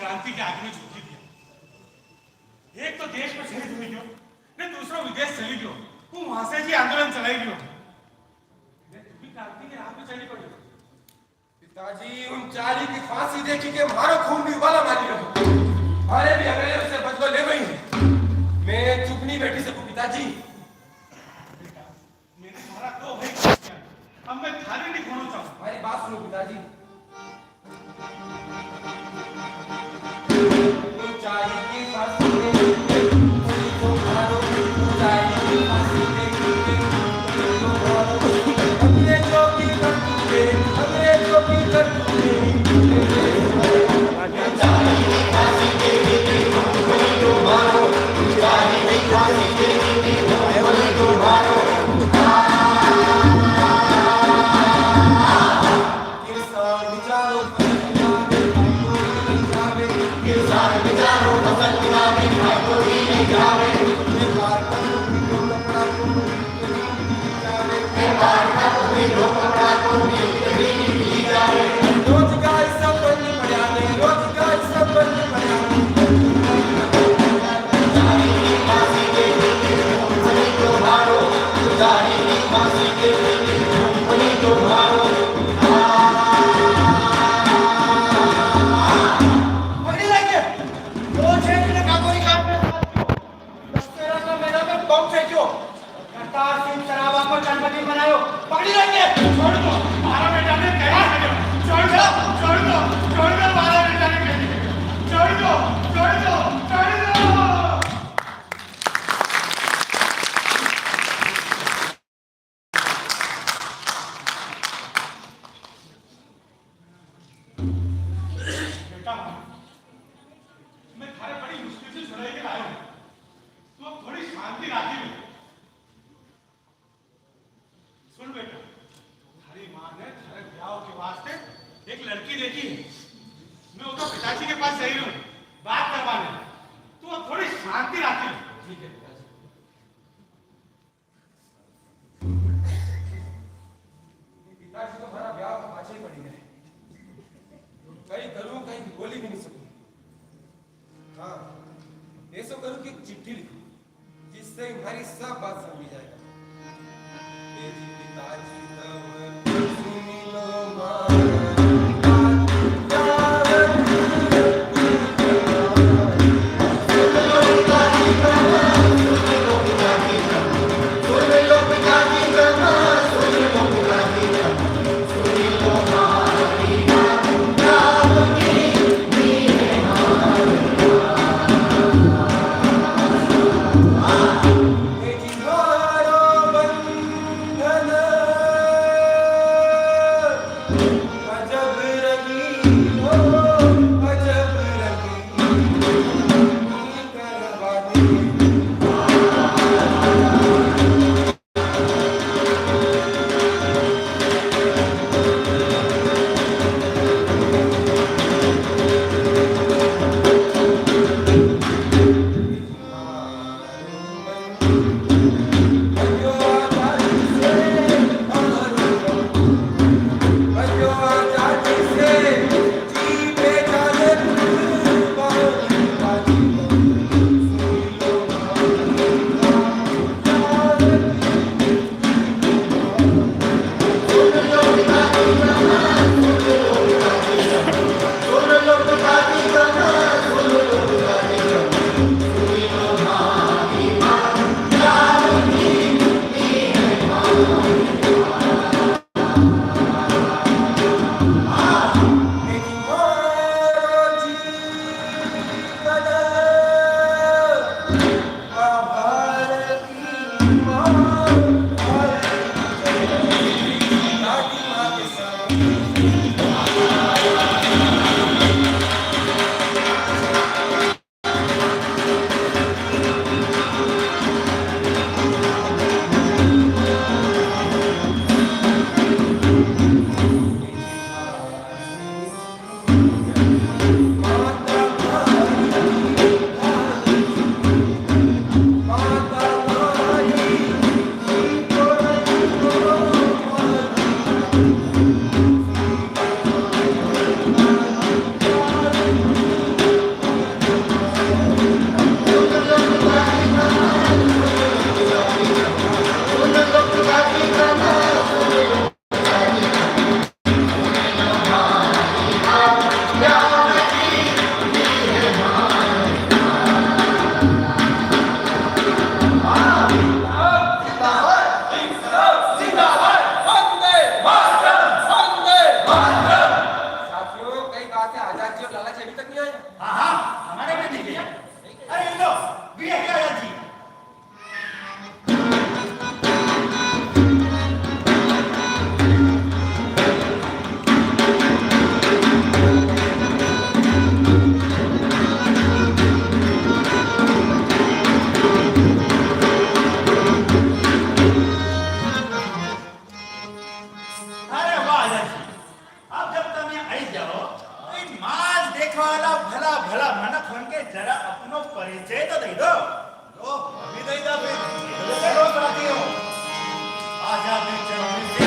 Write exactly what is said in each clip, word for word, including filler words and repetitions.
क्रांति के आगे में झुकी दिया। एक तो देश में शहीद हुई गयो, ने दूसरो विदेश चली गयो। तू वहां से जी आंदोलन चलाई गयो। ने तू भी क्रांति के राह पे चली पड़ी। पिताजी, उन चारी की फांसी देखी के म्हारो खून भी उबाला मारी रहो। म्हारे भी अंग्रेजों से बदलो लेवो ही है। मैं चुप नहीं बैठी सकूं पिताजी। बेटा, मैंने थारा दो भाई खो दिया। अब मैं थारे नहीं खोना चाहूं। म्हारी बात सुनो पिताजी। पकड़ी लेके, वो छेद ने काकोरी काट में साथ क्यों? दशहरा का मेला में बम फेंक्यो। करतार सिंह सराभा को जन्मदिन मनायो। पकड़ी लेके, छोड़ दो, मारा बेटा ने कहीं नहीं छोड़ दो, छोड़ दो, छोड़ दो, मारा बेटा ने कहीं नहीं छोड़ दो, छोड़ दो, छोड़ दो। बेटा, मैं थारे बड़ी मुश्किल से छुड़ाई के लायो हूँ। तू अब थोड़ी शांति राखी ले। सुन बेटा, थारी माँ ने थारे ब्याह के वास्ते एक लड़की देखी है। मैं ओका पिताजी के पास जाई रही हूँ, बात करवाने। तू अब थोड़ी शांति राखी ले। ठीक है पिताजी। पिताजी तो म्हारा ब्याह का पाछे ही पड़ी गए। कई करूं, कई बोली भी नहीं सकूं। हाँ, ऐसो करूं कि एक चिट्ठी लिखूं, जिससे म्हारी सब बात समझी जाएगा। हे जी पिताजी तम सुनी लो म्हारी बात। लाला जी अभी तक नहीं आए? हाँ, हाँ, हमारे भी नहीं गया। अरे, लो, भी है क्या जी? अरे वाह यार, अब जब तमे आई जाओ, तो इन माज देखवा वाला भला भला मनक होन के जरा अपनो परिचय तो दे दो। लो, अभी दे दो फिर। चलो साथियों, आजादी चलने से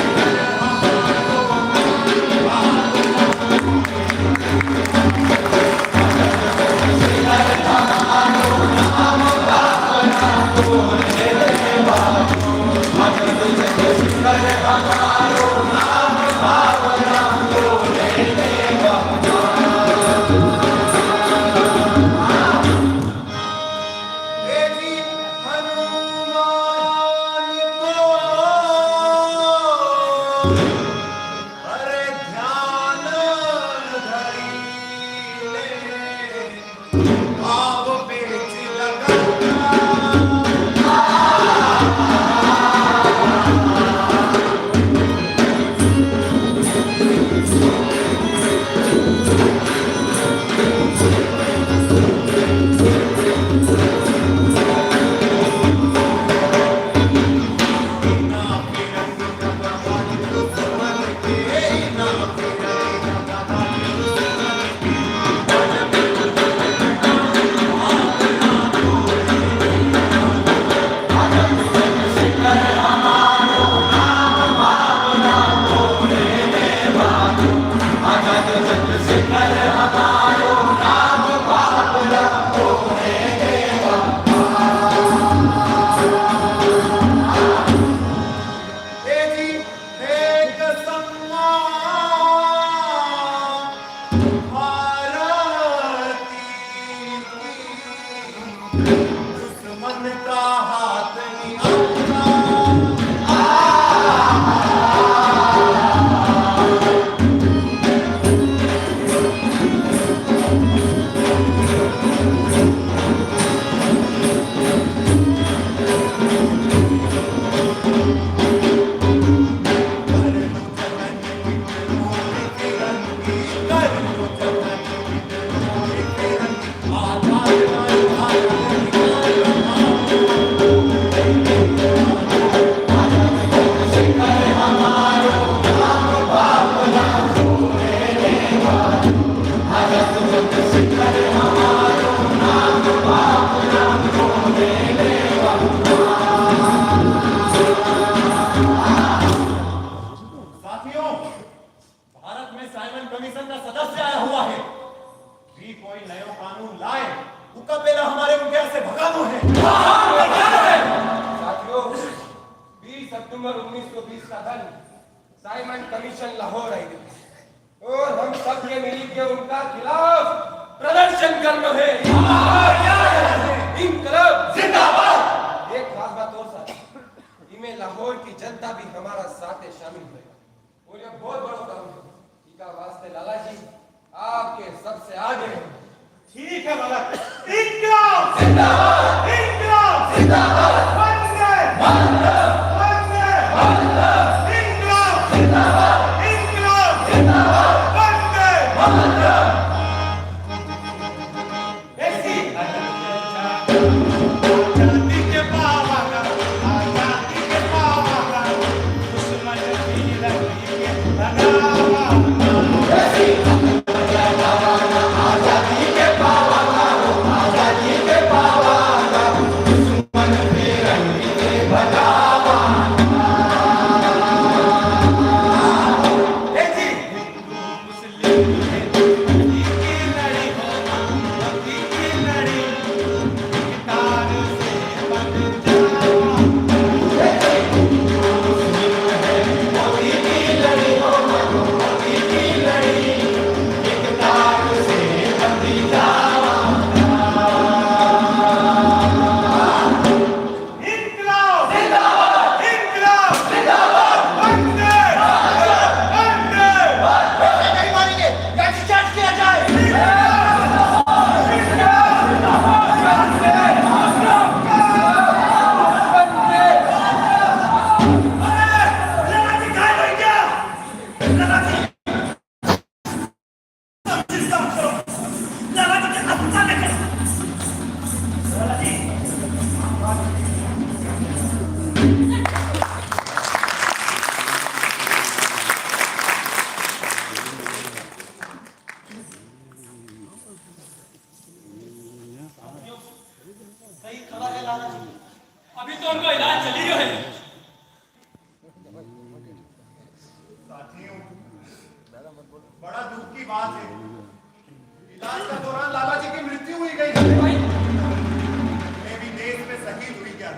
पहले हम साथियों, भारत में साइमन कमीशन का सदस्य आया हुआ है। भी कोई नयो कानून लाए, उका पहला हमारे उनके यहाँ से भगानो है। साथियों, बीस अक्टूबर उन्नीस सौ बीस का दिन साइमन कमीशन लाहौर आई थी और हम सब के मिली के उनका खिलाफ प्रदर्शन करनो है। इनकलाब जिंदाबाद। एक खास बात और साथी, इमे लाहौर की जनता भी हमारा साथ शामिल होएगा। और ये बहुत बड़ा काम है। इका वास्ते लाला जी आपके सबसे आगे हैं। ठीक है भगत। इनकलाब जिंदाबाद। इनकलाब जिंदाबाद। वंदे मातरम। वंदे मातरम। इनकलाब जिंदाबाद। इनकलाब जिंदाबाद। वंदे मातरम। चिंता मत करो, लाला जी के अस्पताल लेके चलो। लाला जी। सही खबर है लाला जी, अभी तो उनको इलाज चली रही है। साथियों, बड़ा दुख की बात है, इलाज के दौरान लाला जी की मृत्यु हुई गई। अपने भी देश में शहीद हुई गया।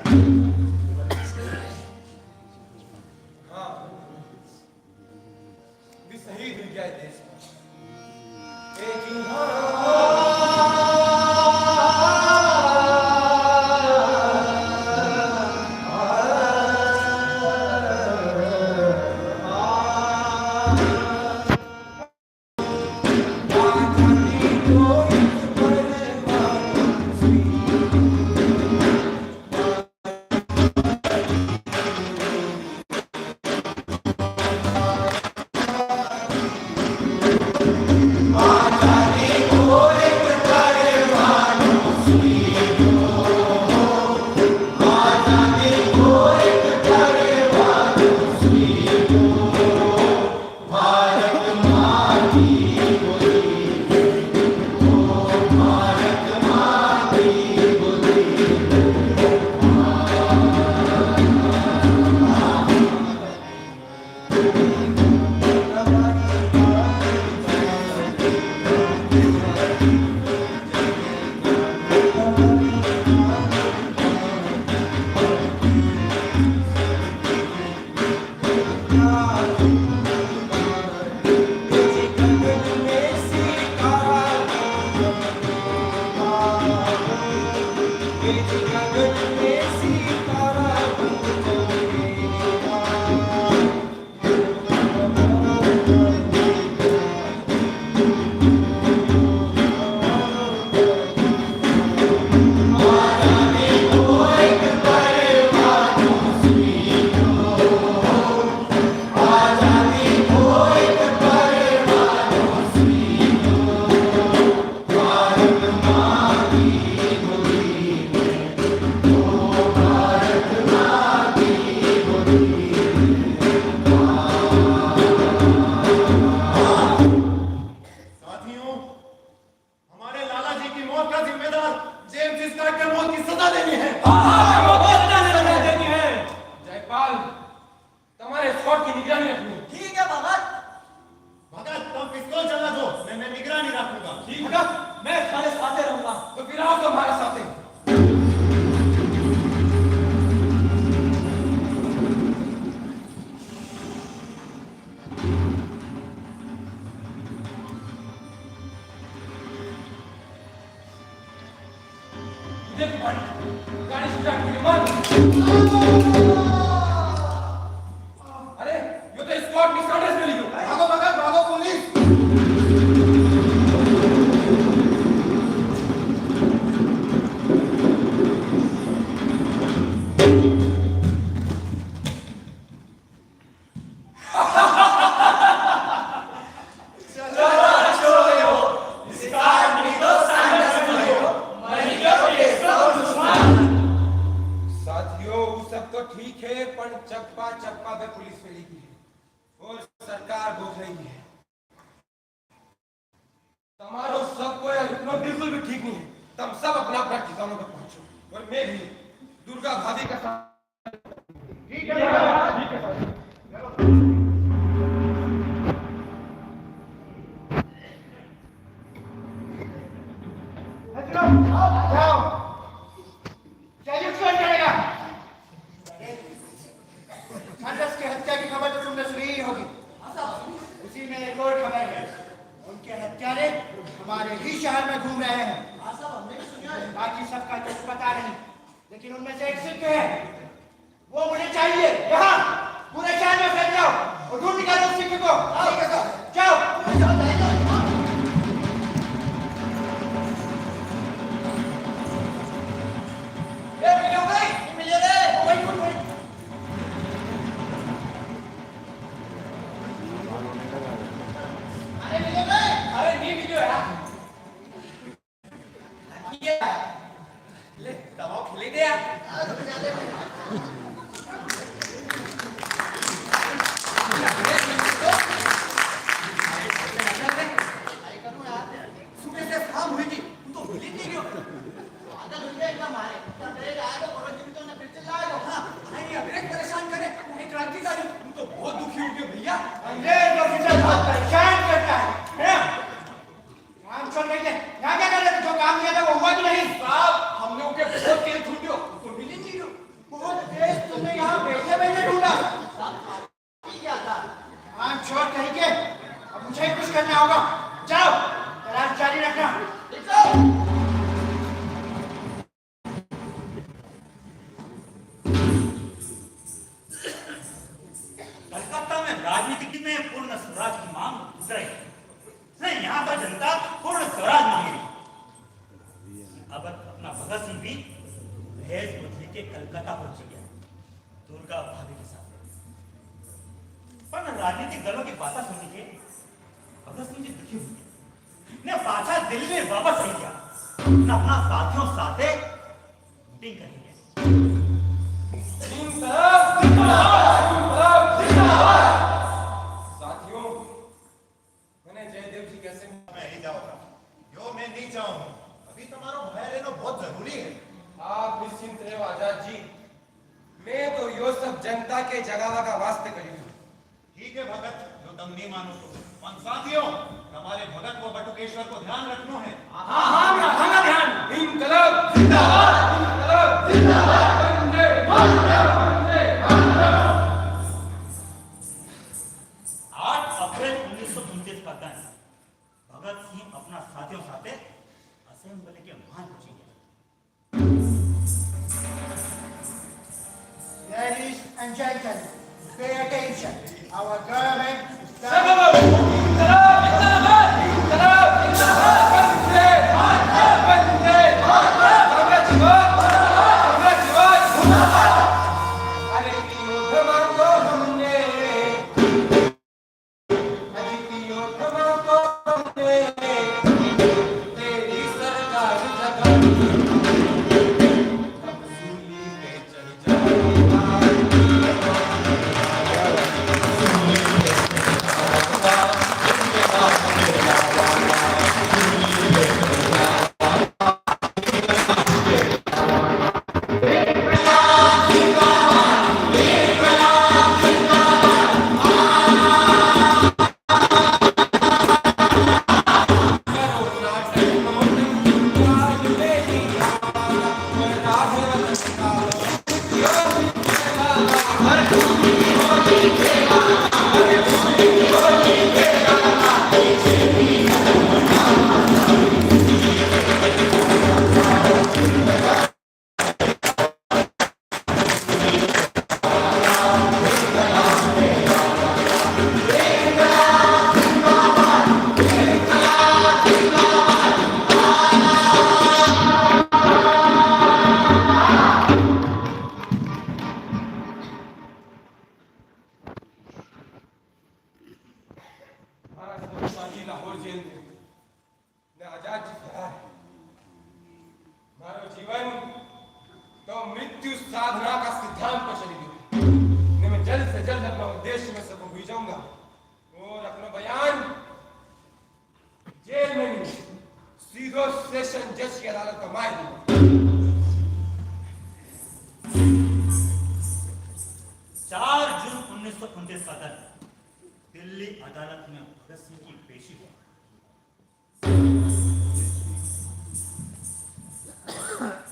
हाँ, भी शहीद हुई गया देश में। ए जी हाँ। साथियों, हमारे लाला जी की मौत का जिम्मेदार जेम्स स्कॉट के मौत की सजा देनी है। हाँ, मौत की सजा देनी है। जयपाल, तुम्हारे स्कॉट की निगरानी रखनी है। ठीक है भगत। भगत, तुम पिस्तौल चला दो, मैं, मैं निगरानी रखूंगा। ठीक भगत, मैं तुम्हारे साथे रहूंगा। तो फिर आओ तुम्हारे साथे। गाड़ी स्टार्ट कीजिए, मार। अरे, यो तो स्कॉट मिसाइल रेस में लियो। भागो, भागो, भागो, पुलिस। साथियों, वो सब तो ठीक है, पण चप्पा चप्पा पे पुलिस मिलेगी है और सरकार भोग रही है। तमारो सब को यहाँ रुकना बिल्कुल भी ठीक नहीं है। तम सब अपना अपना ठिकानों पर पहुंचो और मैं भी दुर्गा भाभी का साथ। ठीक है, ठीक है, साहब। चलो, आओ, आओ। चलिए, कौन करेगा? छात्रस की हत्या की खबर तो तुमने सुनी ही होगी। उसी में एक और खबर है। उनके हत्यारे हमारे ही शहर में घूम रहे हैं। बाकी सबका तो पता नहीं, लेकिन उनमें से एक सिख है, वो मुझे चाहिए। यहाँ पूरे शहर में फैल जाओ और ढूंढ निकालो उस सिख को। ठीक है सर। जाओ। ए, मिलो भाई, मिलो रे। ओ भाई, कौन भाई? अरे, मिलो भाई। अरे, नहीं मिलो यार। ले, दवा खिले दे यार। सुबह से शाम हुई थी, तू तो भूल ही नहीं गयो। पागल हो गया इतना मारे। तब मेरे आया तो करो, तुम तो ना फिर चिल्ला दो। हाँ, नहीं, अब एक परेशान करे, एक क्रांतिकारी। तू तो बहुत दुखी हो गया भैया। अंग्रेज officer बहुत परेशान करता है, है ना? काम छोड़ के यहाँ क्या कर रहे थे? जो काम किया था वो हुआ कि नहीं? साहब, हमने उनके बहुत तेज ढूंढो, तो मिल ही नहीं रहे। बहुत तेज तुमने यहाँ बैठे बैठे ढूंढा। काम छोड़ कहीं के, अब मुझे ही कुछ करना होगा। जाओ, तलाश जारी रखना। कलकत्ता में राजनीति में पूर्ण स्वराज की मांग उठ रही है। नहीं, यहाँ पर जनता पूर्ण स्वराज मांग रही है। अब अपना भगत सिंह भी भेष बदली के कलकत्ता पहुंच गया, दुर्गा भाभी के साथ। पण राजनीतिक दलों की बातें सुन के भगत सिंह जी दुखी हुए। ने पाछा दिल्ली वापस आई गया, ने अपना साथियों साथे मीटिंग करी है। साथियों, मैंने जयदेव जी कैसे मैं ही जाऊंगा। यो मैं नहीं चाहूँ। अभी तुम्हारो भाई रहना बहुत जरूरी है। आप निश्चिंत रहो आजाद जी, मैं तो यो सब जनता के जगावा का वास्ते करी हूँ। ठीक है भगत, जो तम नहीं मानो तो। पण साथियों, हमारे भगत को बटुकेश्वर को ध्यान रखनो है। हाँ, हाँ, मैं रखूंगा ध्यान। इनकलाब जिंदाबाद, इनकलाब जिंदाबाद, वंदे मातरम, वंदे मातरम। आठ अप्रैल उन्नीस सौ उनतीस का दिन भगत सिंह अपना साथियों साथे असेंबली के वहां पहुंची गया। Ladies and gentlemen, pay attention. Our government is हमारा सब साथी लाहौर जेल में, ने आजाद जी फरार है। हमारो जीवन तो मृत्यु साधना का सिद्धांत पर चली गयो। ने मैं जल्द से जल्द अपना उद्देश्य में सफल हुई जाऊंगा। और अपना बयान जेल में नहीं, सीधो सेशन जज की अदालत का माय दूंगा। चार जून उन्नीस सौ उनतीस का दिन दिल्ली अदालत में भगत सिंह की पेशी हुआ।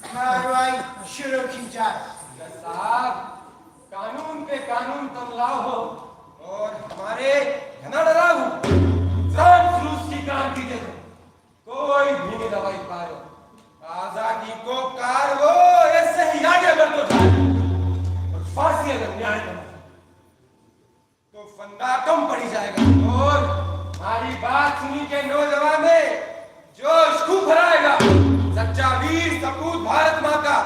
कार्रवाई शुरू की जाए। साहब, कानून पे कानून तम लाओ हो और हमारे घना डराओ हो। फ्रांस रूस की क्रांति देखो, कोई भी नहीं दबाई पायो। आजादी को कारवो ऐसे ही आगे बढ़तो जाए और फांसी अगर न्याय न हो तो फंदा कम पड़ी जाएगा और हमारी बात सुनी के नौजवान में जोश खूब भराएगा। सच्चा वीर सपूत भारत माँ का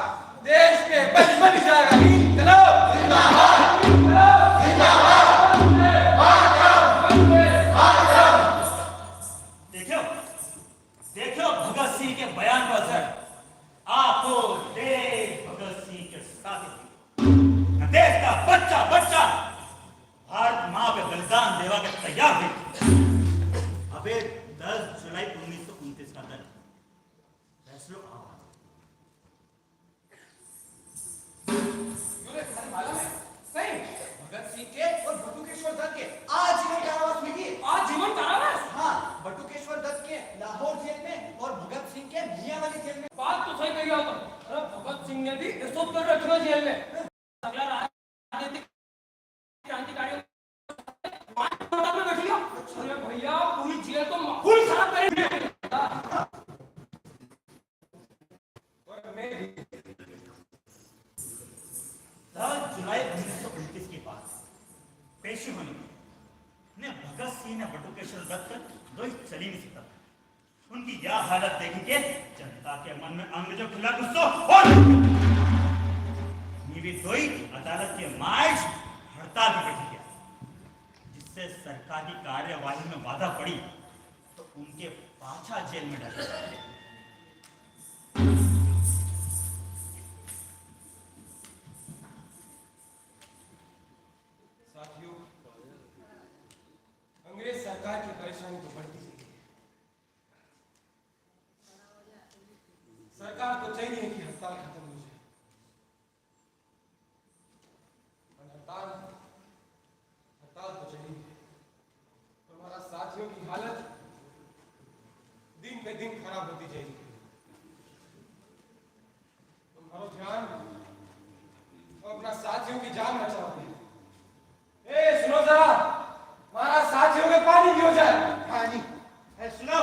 देश के बल बन जाएगा। इनकलाब जिंदाबाद, इनकलाब जिंदाबाद, वंदे मातरम, वंदे मातरम। देखो, देखो भगत सिंह के बयान का असर। लो, आओ। यूं रे, थारे मालूम है? सही। भगत सिंह के और बटुकेश्वर दत्त के आजीवन कारावास हुई गई। आजीवन कारावास? हाँ, बटुकेश्वर दत्त के लाहौर जेल में और भगत सिंह के मियावाली जेल में। बात तो सही कही हो तुम। अरे, भगत सिंह ने भी ऐसो कर रखो जेल में। अगला राजनीतिक क्रांतिकारियों में बैठ गया। अरे भैया, पूरी जेल तो माहौल खराब करे। और मैं भी। दस जुलाई उन्नीस सौ उनतीस की बात, पेशी होनी थी। ने भगत सिंह ने बटुकेश्वर दत्त दोई चली नहीं सकता। उनकी यह हालत देखी के जनता के मन में अंग्रेजों के खिलाफ गुस्सा और ने वी दोई अदालत के मार्च हड़ताल पर बैठी गया, जिससे सरकार की कार्यवाही में बाधा पड़ी, तो उनके पाछा जेल में डाल दिया। साथियों, अंग्रेज सरकार की परेशानी तो बढ़ती ही है। सरकार तो चाह रही है कि हड़ताल खत्म हो जाए, पर हड़ताल, हड़ताल तो चाह रही है, पर हमारा साथियों की हालत दिन पे दिन खराब होती जा रही है। तुम्हारो ध्यान और अपना साथियों की जान बचाओ। ए, सुनो जरा, हमारा साथियों के पानी दियो जाए। पानी? ए, सुनो,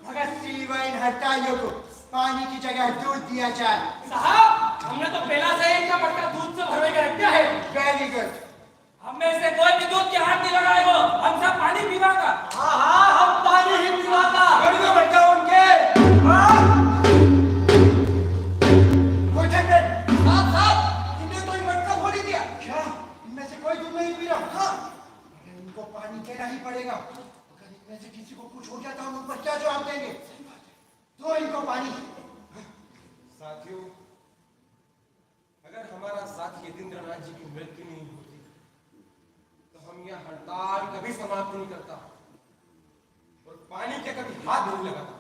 भगत सिंह व इन हड़तालियों को पानी की जगह दूध दिया जाए। साहब, हमने तो पहला से ही इनका मटका दूध से भरवे के रखा है। Very good। हम में से कोई भी दूध के हाथ नहीं लगाएगा, हम सब पानी पीवागा। हाँ, हाँ, हम पानी ही पीवागा। बड़ी तो बच्चा उनके। हाँ। कोई ठेके? साहब, साहब, इनने तो ये मटका खोल ही दिया। क्या? इनमें से कोई दूध नहीं पी रहा? हाँ। अरे, इनको पानी देना ही पड़ेगा। अगर इनमें से किसी को कुछ हो गया तो हम ऊपर क्या जवाब देंगे? दो इनको पानी। साथियों, अगर हमारा साथी यतीन्द्रनाथ जी की मृत्यु नहीं होती, तो हम यह हड़ताल कभी समाप्त नहीं करता और पानी के कभी हाथ नहीं लगाता।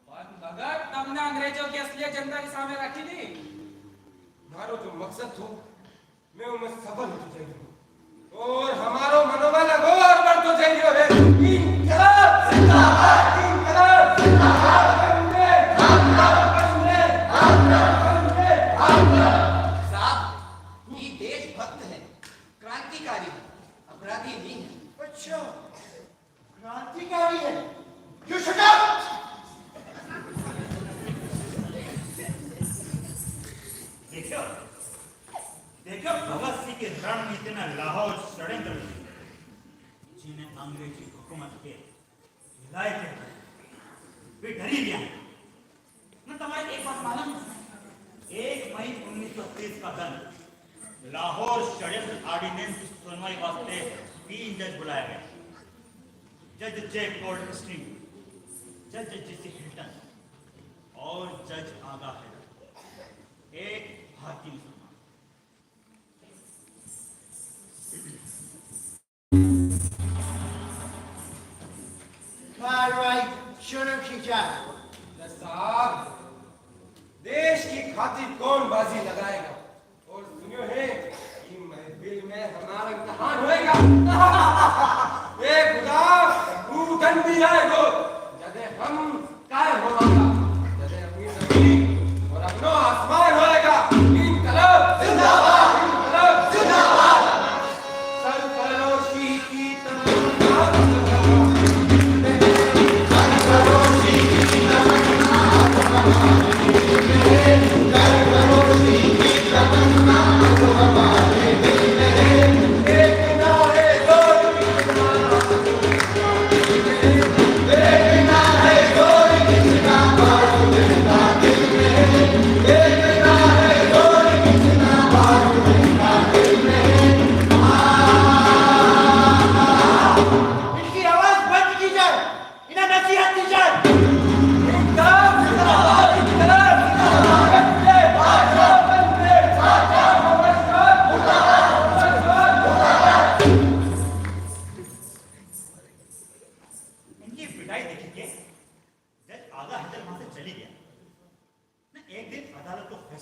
पर मगर तमने अंग्रेजों की असलियत जनता के सामने रखी थी। हमारो जो मकसद थो, मैं उनमें सफल हो जाएगी। और हमारो मनोबल अगोर बढ़तो जाई रह्यो है। इनकलाब जिंदाबाद, इनकलाब जिंदाबाद, वंदे मातरम, वंदे मातरम, वंदे मातरम। साहब, ये देशभक्त है, क्रांतिकारी है, अपराधी नहीं है। अच्छा, क्रांतिकारी है। You shut up! देखो, देखो, भगत सिंह की रणनीति ने लाहौर षड्यंत्र, जिन्हें अंग्रेजी हुकूमत के हिलाए थे, वे डरी गया। मैं तुम्हारे एक बात मालूम है? एक मई उन्नीस सौ तीस का दिन लाहौर षड्यंत्र ऑर्डिनेंस की सुनवाई वास्ते तीन जज बुलाया गया। जज जे गोल्डस्टीन, जज जे सी हिल्टन और जज आगा हैदर, एक भारतीय मुसलमान। कार्रवाई शुरू की जाए। साहब, देश की खातिर कौन बाजी लगाएगा? और सुनियो है कि महफिल में हमारा इम्तिहान होएगा। ए खुदा, तू दंडी आएगो, जदे हम कायम होवांगा, जदे अपनी जमीन और अपनो आसमान होएगा। इनकलाब जिंदाबाद, इनकलाब जिंदाबाद।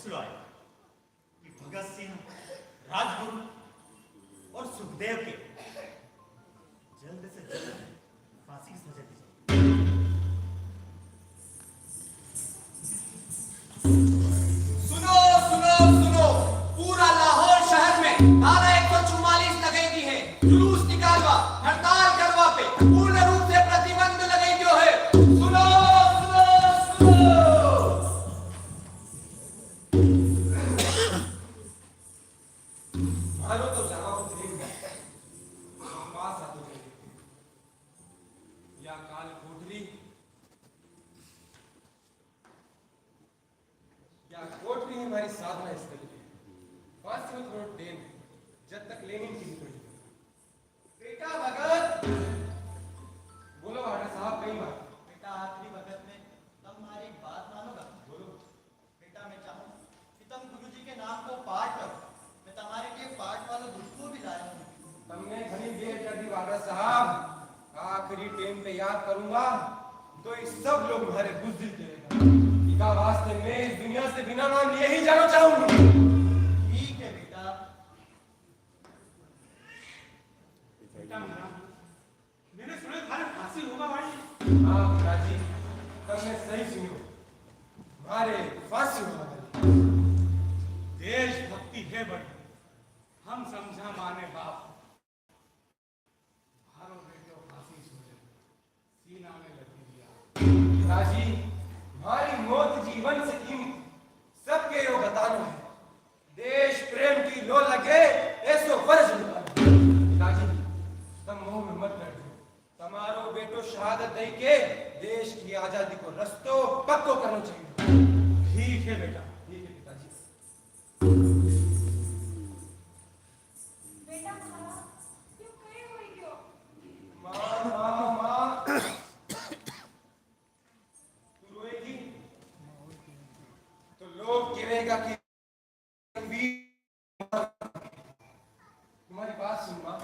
सुनाए कि भगत सिंह, राजगुरु और सुखदेव के जल्द से जल्द फांसी की सजा दी जाए। सुनो, सुनो, सुनो, पूरा लाहौर शहर में धारा एक सौ चुम्मालीस लगई दी है। जुलूस निकालवा, हड़ताल करवा पे पूर्ण रूप से प्रतिबंध लगई दियो है। सुनो, सुनो, सुनो। म्हारो तो जावा को देख वापस आ तो गई। या काल कोठरी, या कोठरी ही म्हारी साधना स्थली है। फांसी में थोड़ो टेम है, जब तक लेनिन की नहीं पड़ी। बेटा भगत, बोलो भाटा साहब, कई बात? बेटा, आखिरी वक्त में तम म्हारी बात मानोगा? बोलो। बेटा, मैं चाहूँ कि तम गुरुजी के नाम को पाठ करो। मैं तमारे लिए पाठ वालो गुटको भी लाया हूँ। तमने घणी देर कर दी भाटा साहब, आखिरी टेम पे याद करूंगा तो ये सब लोग म्हारे बुजदिल कहेगा। इका वास्ते मैं इस दुनिया से बिना नाम लिए ही जाना चाहूंगा। ठीक है बेटा। बेटा म्हारा, मैंने सुना थारे फांसी होवा वाली। हाँ पिताजी, तमने सही सुन्यो, म्हारे फांसी होवा वाली। देशभक्ति है बड़ी, हम समझा माने बाप। म्हारो बेटो फांसी झूले, सीना में लगी दिया। पिताजी, म्हारी मौत जीवन से कीमती, सबके यो बतानो है। देश प्रेम की लो लगे, ऐसो फर्ज निभाओ। पिताजी, तम मोह में मत पड़ जाओ। तमारो बेटो शहादत दई के देश की आजादी को रस्तो पक्को करनो चाहिए। ठीक है बेटा। ठीक है पिताजी। बेटा म्हारा, यो कई होई गयो? माँ, माँ, माँ। तू रोएगी तो लोग कहेगा कि तुम्हारी बात सुन माँ।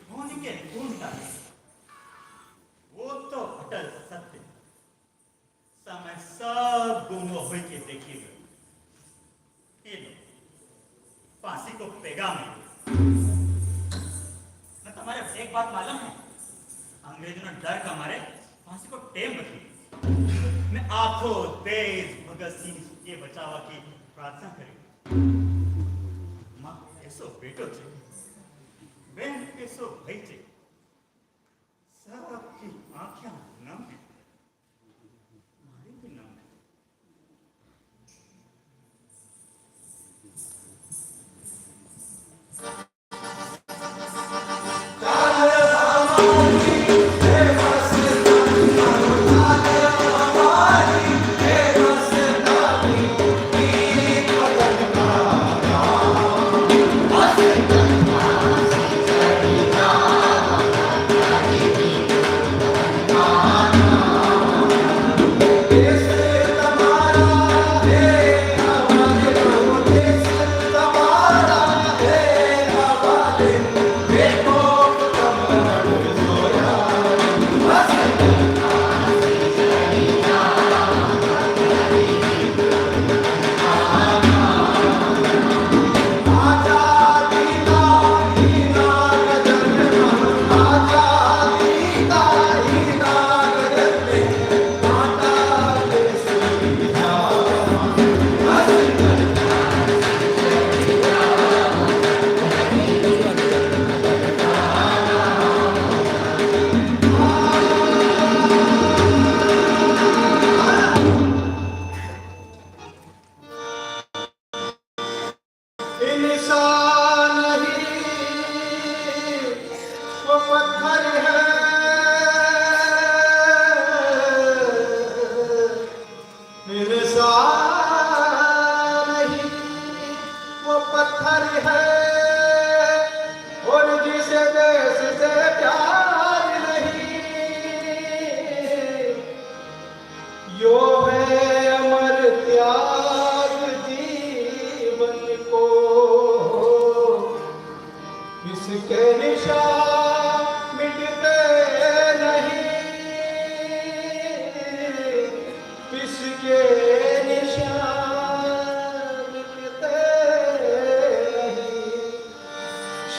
होने के पूर्णता है। वो तो अटल सत्य। समय सब गुमो होई के देखी गयो। ये लो, फांसी को पैगाम है। मैं तुम्हारे एक बात मालूम है, अंग्रेजों ने डर का मारे फांसी को टेम बदली। मैं आखो देश भगत सिंह के बचावा की प्रार्थना करी। माँ ऐसो बेटो छे, बहन ऐसो भाई छे, सबकी आंखें नम है, हमारी भी नम है।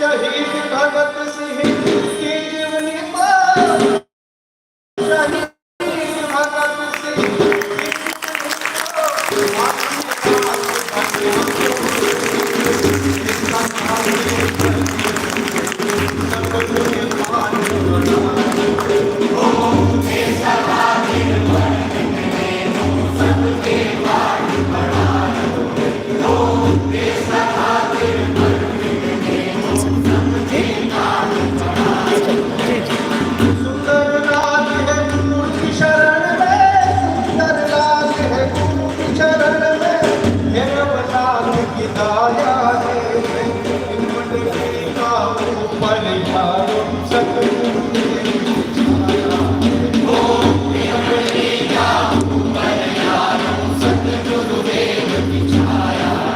शहीद भगत सिंह की जीवनी पर, शहीद भगत सिंह की जीवनी पर। सुंदर लाल है गुरु की शरण में, सुंदर लाल है गुरु की शरण में, भैरव लाल की दाया है, मंडली का ऊपर यारो सतगुरु देव की छाया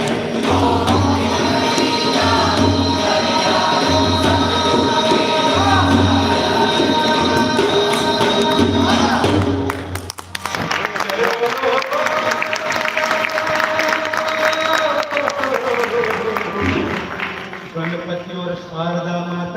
है। गणपति और शारदा माता